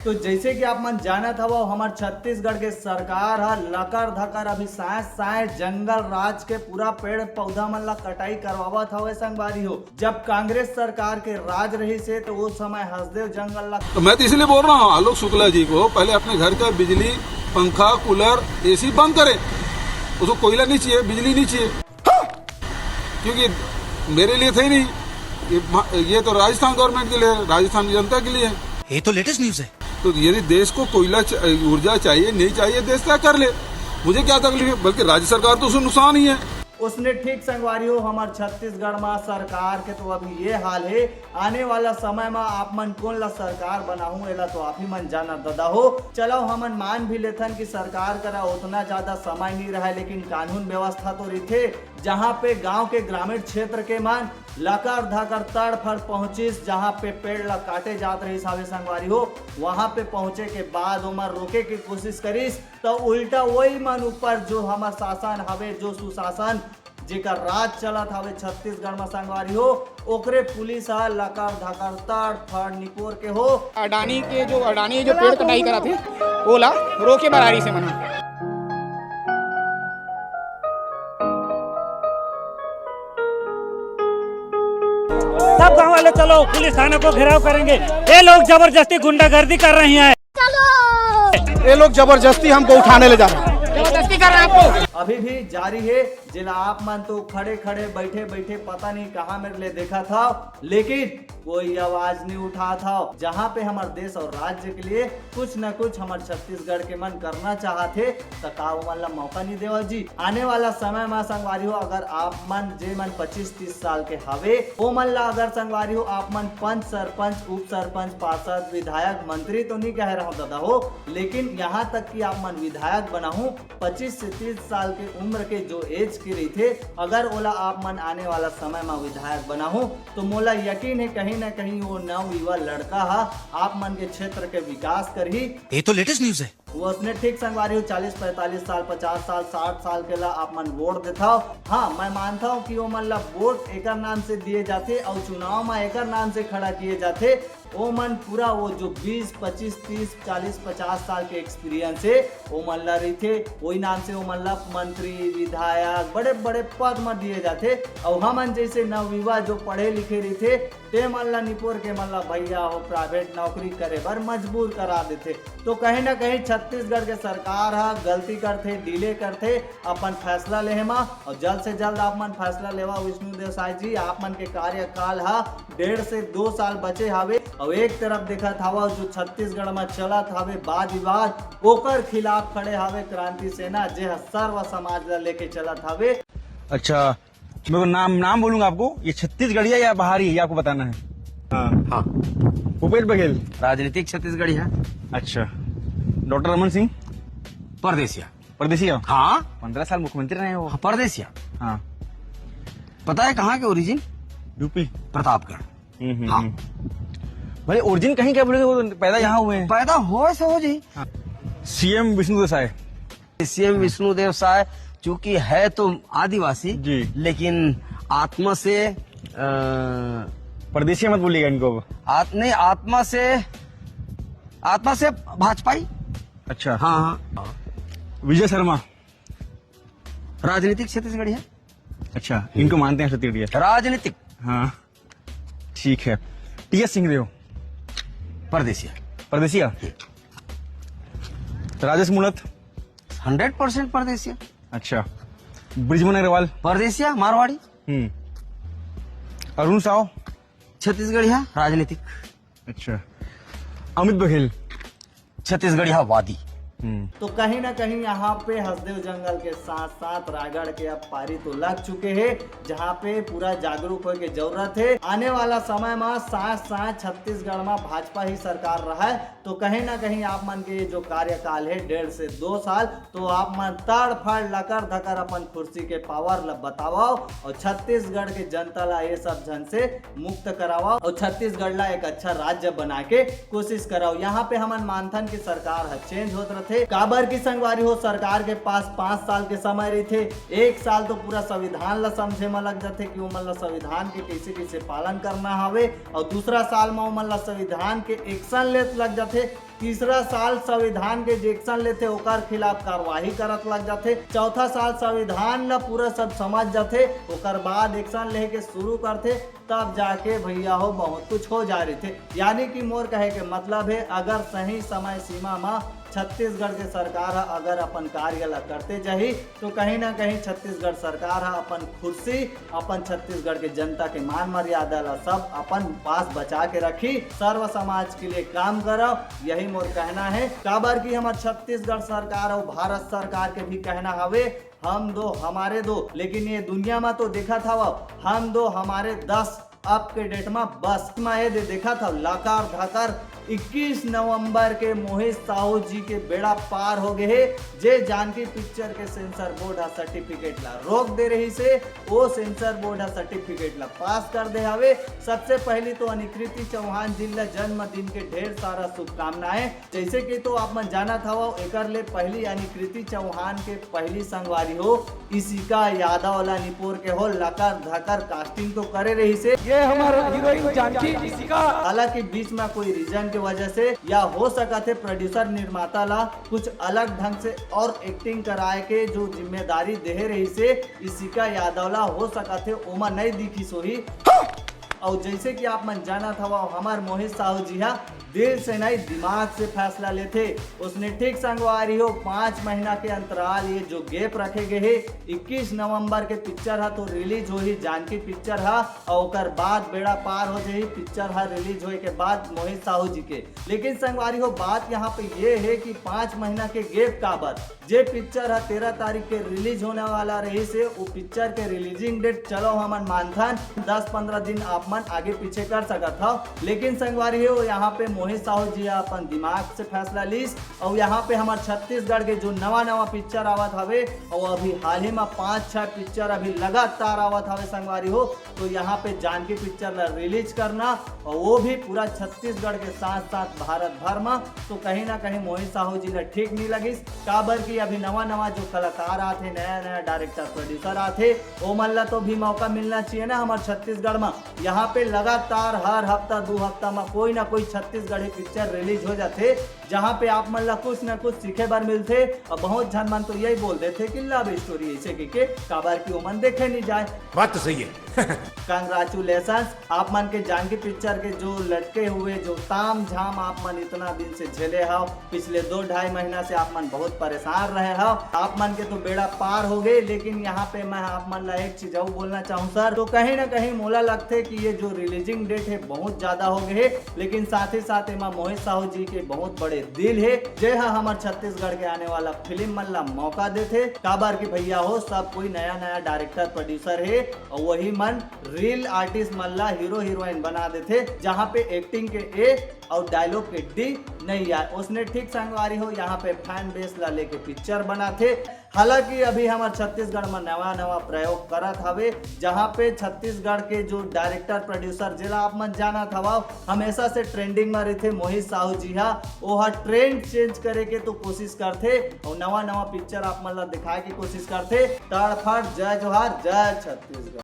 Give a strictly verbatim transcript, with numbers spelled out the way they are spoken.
तो जैसे कि आप मन जानत हवव, हमर छत्तीसगढ़ के सरकार ह लकर धकर अभी साय साय जंगल राज के पूरा पेड़ पौधा मन ला कटाई करवावत हवे संगवारी हो। जब कांग्रेस सरकार के राज रहिस हे तो वो समय हसदेव जंगल ला तो मैं तो इसलिए बोल रहा हूँ आलोक शुक्ला जी को, पहले अपने घर का बिजली, पंखा, कूलर, एसी बंद करें। उसको कोयला नहीं चाहिए, बिजली नहीं चाहिए, क्योंकि मेरे लिए थे ही नहीं। ये, ये तो राजस्थान गवर्नमेंट के लिए, राजस्थान की जनता के लिए है। ये तो लेटेस्ट न्यूज़ है। तो यदि देश को कोयला च-, ऊर्जा चाहिए, नहीं चाहिए, देश तय कर ले, मुझे क्या तकलीफ है? बल्कि राज्य सरकार तो उसमें नुकसान ही है। उसने ठीक संगवारी हो, हमर छत्तीसगढ़ मा सरकार के तो अभी ये हाल है। आने वाला समय मा आप मन कोन ला सरकार बनाहू, एला तो आप ही मन जानत ददा हो। चलो, हमन मान भी लेथन कि सरकार करा उतना ज्यादा समय नहीं रहे, लेकिन कानून व्यवस्था तो रहिथे। जहाँ पे गांव के ग्रामीण क्षेत्र के मन लकर धकर तड़फड़ पहुंचिस, जहाँ पे पेड़ ला काटे जात रहिस हावे संगवारी हो, वहाँ पे पहुंचे के बाद ओमन रोके के कोशिश करिस, तो उल्टा वही मन ऊपर जो हमर शासन हवे, जो सुशासन, जेकर राज चलत हवे छत्तीसगढ़ म संगवारी हो, ओकरे पुलिस ह लकर धकर तड़ फड़ निपोर के हो। अडानी के जो, अडानी जो पेड़ कटाई करत हे, ओला रोके बर आरिस हे मन ह। सब गांव वाले चलो, पुलिस थाने को घेराव करेंगे। ये लोग जबरदस्ती गुंडागर्दी कर रहे हैं। ये लोग जबरदस्ती हमको उठाने ले जा रहे हैं। जबरदस्ती कर रहे हैं आपको। अभी भी जारी है, जेला आप मन तो खड़े खड़े, बैठे बैठे पता नहीं कहाँ मेरे लिए देखा था, लेकिन कोई आवाज नहीं उठा था। जहाँ पे हमारे देश और राज्य के लिए कुछ न कुछ हमर छत्तीसगढ़ के मन करना चाहत हे, त का ओमन ला मौका नहीं देवा जी? आने वाला समय मा संगवारी हो, अगर आप मन, जे मन पच्चीस तीस साल के हवे, ओमन ला अगर संगवारी हो, आप मन पंच, सरपंच, उप सरपंच, पार्षद, विधायक, मंत्री तो नहीं कहे रहो दादा हो, लेकिन यहाँ तक कि आप मन विधायक बनाहू, पच्चीस से तीस साल के उम्र के जो एज के रहिथे, अगर ओला आप मन आने वाला समय मा विधायक बनाहू, तो मोला यकीन है कहीं ना कहीं वो नव युवा लड़का हा आप मन के क्षेत्र के विकास करही। ये तो लेटेस्ट न्यूज़ है। वो उसने ठीक संगवारी हो, चालीस पैंतालीस साल, पचास साल, साठ साल के ला आप मन वोट देथव। हाँ, मैं मानता हूँ कि वो मन ला वोट एकर नाम से दिए जाथे और चुनाव में एकर नाम से खड़ा किए जाथे। वो मन पूरा वो जो बीस, पच्चीस, तीस, चालीस, पचास साल के एक्सपीरियंस है, वो मन ला रहिथे, वही नाम से वो मन ला मंत्री, विधायक, बड़े बड़े पद में दिए जाथे। और हमन जैसे नवयुवा जो पढ़े लिखे रहिथे, ते मन ला निपोर के मन ला भैया हो प्राइवेट नौकरी करे बर मजबूर करा देथे। तो कहीं ना कहीं छत्तीसगढ़ के सरकार ह गलती करथे, डिले करथे अपन फैसला लेहे मा। और जल्द से जल्द आप मन फैसला लेवा विष्णु देव साय जी, आप मन के कार्यकाल ह डेढ़ से दो साल बचे हावे। और एक तरफ देखत हवा जो छत्तीसगढ़ मा चलत हावे वाद विवाद, ओकर खिलाफ खड़े हावे क्रांति सेना, जे ह सर्व समाज ला लेके चलत हावे। अच्छा, मैं वो नाम, नाम बोलूंगा आपको, ये छत्तीसगढ़िया या बाहरी है, ये आपको बताना है। हाँ। हाँ। भूपेश बघेल। राजनीतिक छत्तीसगढ़िया। अच्छा। डॉक्टर रमन सिंह। परदेसिया। परदेसिया? हाँ। पंद्रह साल मुख्यमंत्री रहे हो। हाँ, परदेसिया। हाँ। पता है कहाँ के ओरिजिन? यूपी। प्रतापगढ़। हम्म, हम्म, हाँ। हम्म। भाई, ओरिजिन कहीं क्या बोलेंगे, वो तो पैदा यहाँ हुए हैं। पैदा हो से हो जी। हाँ। सीएम विष्णु देव साय। सीएम विष्णुदेव साय चूंकि है तो आदिवासी, जी। लेकिन आत्मा से, अ, परदेसी मत बोलिएगा इनको अब। आत-, नहीं, आत्मा से, आत्मा से भाजपाई। अच्छा। हाँ, हाँ। विजय शर्मा। राजनीतिक छत्तीसगढ़िया। अच्छा, इनको मानते हैं छत्तीसगढ़िया। राजनीतिक। हाँ। ठीक है। टीएस सिंहदेव। परदेसिया। परदेसिया? राजेश मूणत। हंड्रेड परसेंट परदेसिया। अच्छा। बृजमोहन अग्रवाल। परदेसिया, मारवाड़ी। हम्म। अरुण साव। छत्तीसगढ़िया, राजनीतिक। अच्छा। अमित बघेल। छत्तीसगढ़िया वादी। हम्म। तो कहीं ना कहीं यहाँ पे हसदेव जंगल के साथ साथ रायगढ़ के अब पारी तो लग चुके हैं, जहाँ पे पूरा जागरूक होए के जरूरत है। आने वाला समय में साथ साथ छत्तीसगढ़ में भाजपा ही सरकार रहे, तो कहीं ना कहीं आप मन के ये जो कार्यकाल है डेढ़ से दो साल, तो आप मन तड़ फड़ लकर धकर अपन कुर्सी के पावर ल बतावव और छत्तीसगढ़ के जनता ला ये सब झन से मुक्त करावव और छत्तीसगढ़ ला एक अच्छा राज्य बना के कोशिश करावव। यहाँ पे हमन मानथन कि सरकार ह चेंज होत रहथे, थे। काबर की संगवारी हो, सरकार के पास पाँच साल के समय रहिथे। एक साल तो पूरा संविधान ला समझे म लग जाथे कि ओमन ला संविधान के कैसे कैसे पालन करना हवे, और दूसरा साल म ओमन ला संविधान के एक्शन लेत लग जाथे। तीसरा साल संविधान के जे एक्शन लेथे ओकर खिलाफ कार्यवाही करत लग जाथे। चौथा साल संविधान ला पूरा सब समझ जाथे, ओकर बाद एक्शन लेहे के शुरू करथे, तब जाके भैया हो बहुत कुछ हो जा रहिथे। यानी कि मोर कहे के मतलब है, अगर सही समय सीमा म छत्तीसगढ़ के सरकार ह अगर अपन कार्य ला करते जाही, तो कहीं ना कहीं छत्तीसगढ़ सरकार ह अपन कुर्सी, अपन छत्तीसगढ़ के जनता के मान मर्यादा ला सब अपन पास बचा के रखी। सर्व समाज के लिए काम करव, यही मोर कहना है। काबर कि हमर छत्तीसगढ़ सरकार और भारत सरकार के भी कहना हवे, हम दो हमारे दो, लेकिन ये दुनिया में तो देखत हव, हम दो हमारे दस। अब के डेट में बस में ये दे देखत हव, लकर धकर इक्कीस नवंबर के मोहित साहू जी के बेड़ा पार हो गए हे। जे जानकी पिक्चर के सेंसर बोर्ड ह सर्टिफिकेट ला रोक दे रहिस हे, ओ सेंसर बोर्ड ह सर्टिफिकेट ला पास कर दे हवे। सबसे पहली तो अनिकृति चौहान जी ला जन्मदिन के ढेर सारा शुभकामनाएं। जैसे कि तो आप मन जानत हवव, एकर ले पहली यानी कृति चौहान के पहली संगवारी हो इशिका यादव ला निपोर के हो लकर धकर कास्टिंग तो करे रहिस हे। ये हमर हीरोइन जानकी इशिका। हालांकि बीच में कोई रीजन के वजह से या हो सकत हे प्रोड्यूसर निर्माता ला कुछ अलग ढंग से और एक्टिंग कराए के जो जिम्मेदारी देहे रहिस हे इशिका यादव ला, हो सकत हे ओमा नहीं दिखिस होही। और जैसे कि आप मन जानत हवव, हमर मोहित साहू जी हा दिल से नहीं दिमाग से फैसला लेथे। उसने ठीक संगवारी हो, पाँच महीना के अंतराल ये जो गैप रखे गए हे, इक्कीस नवंबर के पिक्चर हा तो रिलीज होही जानकी पिक्चर हा, और ओकर बाद बेड़ा पार हो जाही पिक्चर हा रिलीज होए के बाद मोहित साहू जी के। लेकिन संगवारी हो, बात यहाँ पे ये है कि पाँच महीना के गैप काबर, जे पिक्चर ह तेरह तारीख के रिलीज होने वाला रहिस हे, वो पिक्चर के रिलीजिंग डेट चलो हमन मानथन दस पंद्रह दिन आप मन आगे पीछे कर सकत हव। लेकिन संगवारी हो, यहाँ पे मोहित साहू जी ह अपन दिमाग से फैसला लीस, और यहाँ पे हमर छत्तीसगढ़ के जो नवा नवा पिक्चर आवत हवे, और अभी हाल ही में पाँच छह पिक्चर अभी लगातार आवत हवे संगवारी हो, तो यहाँ पे जानकी पिक्चर ला रिलीज करना, और वो भी पूरा छत्तीसगढ़ के साथ साथ भारत भर में, तो कहीं ना कहीं मोहित साहू जी ला ठीक नहीं लगिस। काबर कि अभी नवा नवा जो कलाकार आथे, नया नया डायरेक्टर प्रोड्यूसर आथे, ओमन ला तो भी मौका मिलना चाहिए ना हमर छत्तीसगढ़ में। यहाँ पे लगातार हर हफ्ता दो हफ्ता में कोई ना कोई छत्तीसगढ़ी पिक्चर रिलीज हो जाथे, जहाँ पे आप मन ला कुछ ना कुछ सीखे बर मिलथे। और बहुत झन मन तो यही बोल देथे कि लव स्टोरी ऐसे के, के काबर कि ओमन देखे नहीं जाए। बात तो सही है। कंग्रेचुलेशन आप मन के जानकी पिक्चर के जो लटके हुए जो ताम झाम आप मन इतना दिन से झेले हव, पिछले दो ढाई महीना से आप मन बहुत परेशान रहे हव। आप मन के तो बेड़ा पार हो गए, लेकिन यहाँ पे मैं आप मन ला एक चीज और बोलना चाहूँ सर, तो कहीं ना कहीं मोला लगथे कि ये जो रिलीजिंग डेट है बहुत ज्यादा हो गए है, लेकिन साथ ही साथ एमा मोहित साहू जी के बहुत बड़े दिल है, जे हा हमर छत्तीसगढ़ के आने वाला फिल्म मन ला मौका देथे। काबर कि भैया हो, सब कोई नया नया डायरेक्टर प्रोड्यूसर है, और वही मन रियल आर्टिस्ट मन ला हीरो हीरोइन बना देथे, जहाँ पे एक्टिंग के ए और डायलॉग के डी नहीं आए। उसने ठीक संगवारी हो, यहाँ पे फैन बेस ला लेके पिक्चर बनाथे। हालांकि अभी हमर छत्तीसगढ़ में नवा नवा प्रयोग करत हवे, जहाँ पे छत्तीसगढ़ के जो डायरेक्टर प्रोड्यूसर, जेला आप मन जानत हवव, हमेशा से ट्रेंडिंग में रहिथे मोहित साहू जी हा, ओहा ट्रेंड चेंज करे के तो कोशिश करथे और नवा नवा पिक्चर आप मन ला दिखाए के कोशिश करथे। तड़फड़, जय जोहार, जय छत्तीसगढ़।